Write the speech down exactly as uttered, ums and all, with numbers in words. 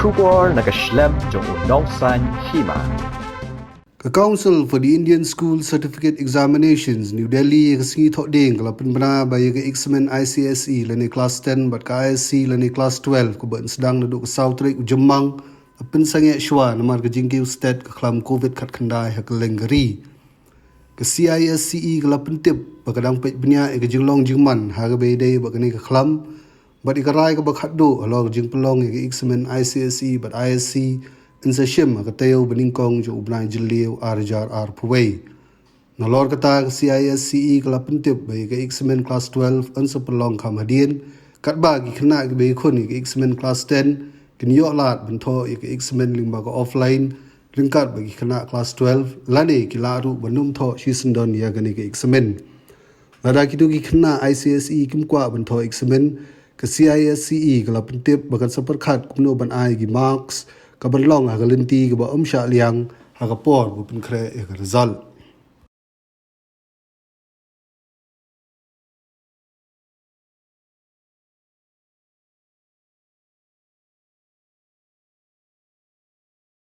Khubor na ka shlem jong u nongsan hima. Ka Council for the Indian School Certificate Examinations, New Delhi, ha ka sngi Thohdieng ka la pynbna ba ïa ka eksamin I C S E lane klas ten bad ka I S C lane klas twelve kaba yn sdang naduh ka saw tarik u Jymmang, la pynsangeh shwa namar ka jingkiew stet ka khlam covid khatkhyndai ha kylleng ka ri. Ka C I S C E ka la pyntip ba ka dang peit bniah ïa ka jinglong jingman ha kaba ïadei bad kane ka khlam bad ïa ka rai kaba khatduh halor ka jingpynlong ïa ka eksamin I C S E bad I S C yn sa shim ha ka taïew ba nyngkong jong u bnai Jylliew ar hajar arphew wei. Nalor kata, ka C I S C E ka la pyntip ba ïa ka eksamin klas twelve yn sa pynlong kham hadien, katba ki khynnah kiba ïakhun ïa ka eksamin klas ten kin ïoh lad ban thoh ïa ka eksamin lyngba ka offline, ryngkat bad ki khynnah klas twelve lane ki lah ruh ban ym thoh shisyndon ïa kane ka eksamin. Lada kito ki khynnah I C S E kim kwah ban thoh eksamin, ka C I S C E ka la pyntip ba kan sa pyrkhat kumno ban ai ki marks kaban long ha ka lynti kaba ym shah liang ha ka por ba pynkhreh ïa ka result.